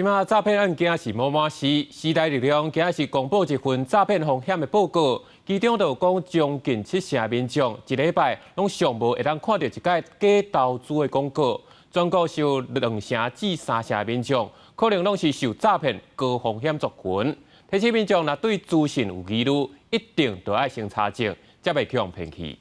這馬詐騙案件是滿滿是，時代力量今仔日公布一份詐騙風險的報告，其中就講將近七成民眾一禮拜攏上無會當看著一擺假投資的廣告，全國有兩成至三成民眾可能攏是受詐騙高風險族群。提醒民眾若對資訊有疑慮，一定著愛先查證，才袂去予騙去。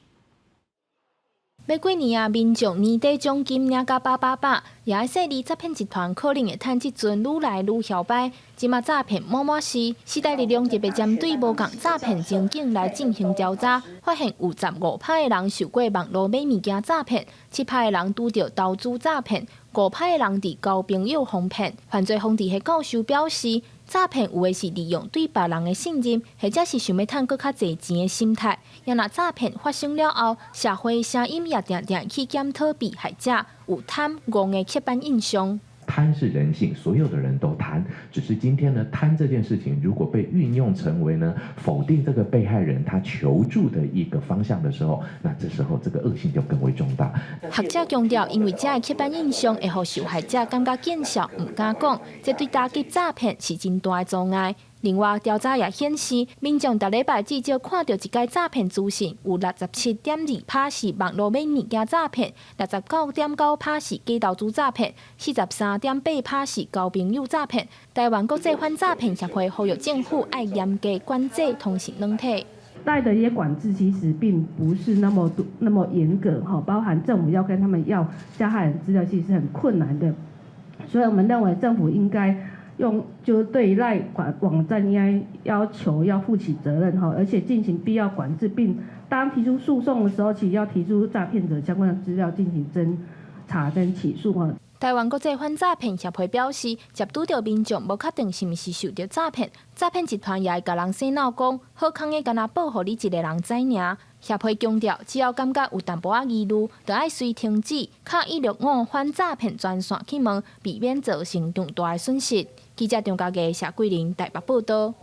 欲過年啊，民眾年底獎金領甲飽飽飽，也愛細膩詐騙集團可能會趁這陣愈來愈囂擺。這馬詐騙滿滿是，時代力量特別針對無仝詐騙情景來進行調查，發現有15趴的人受過網路買物件詐騙，7趴的人拄著投資詐騙，5趴的人佇交朋友予騙。犯罪防治的教授表示，詐騙有的是利用對別人的信任，或者是想欲趁閣較濟錢的心態。也若詐騙發生了後，社會聲音也定定去檢討被害者有貪戇的刻板印象。貪是人性，所有的人都貪，只是今天呢，貪這件事情如果被運用成為呢否定這個被害人他求助的一個方向的時候，那這時候這個惡性就更為重大。學者強調，因為這个刻板印象會予受害者感覺見笑，毋敢講，這對打擊詐騙是真大的阻礙。另外，調查也顯示，民眾逐禮拜至少看著一擺詐騙資訊，有67.2趴是網路買物件詐騙，69.9趴是假投資詐騙，43.8趴是交朋友詐騙。台灣國際反詐騙協會呼籲政府愛嚴格管制通訊軟體。 LINE 的一些管制其實並不是那麼多那麼嚴格哈，包含政府要跟他們要加害人資料，其實是很困難的。所以我們認為政府應該用就對 LINE 網站應該要求要負起責任哈，而且進行必要管制，並當提出訴訟的時候，其實要提出詐騙者相關的資料進行偵查跟起訴哈。台灣國際反詐騙協會表示，接拄著民眾無確定是毋是受著詐騙，詐騙集團也會共人洗腦講，好康的干焦報予你一个人知爾。協會強調，只要感覺有淡薄仔疑慮，就愛隨停止，敲165反詐騙專線去問，避免造成更大的損失。記者張家傑、謝桂玲台北報道。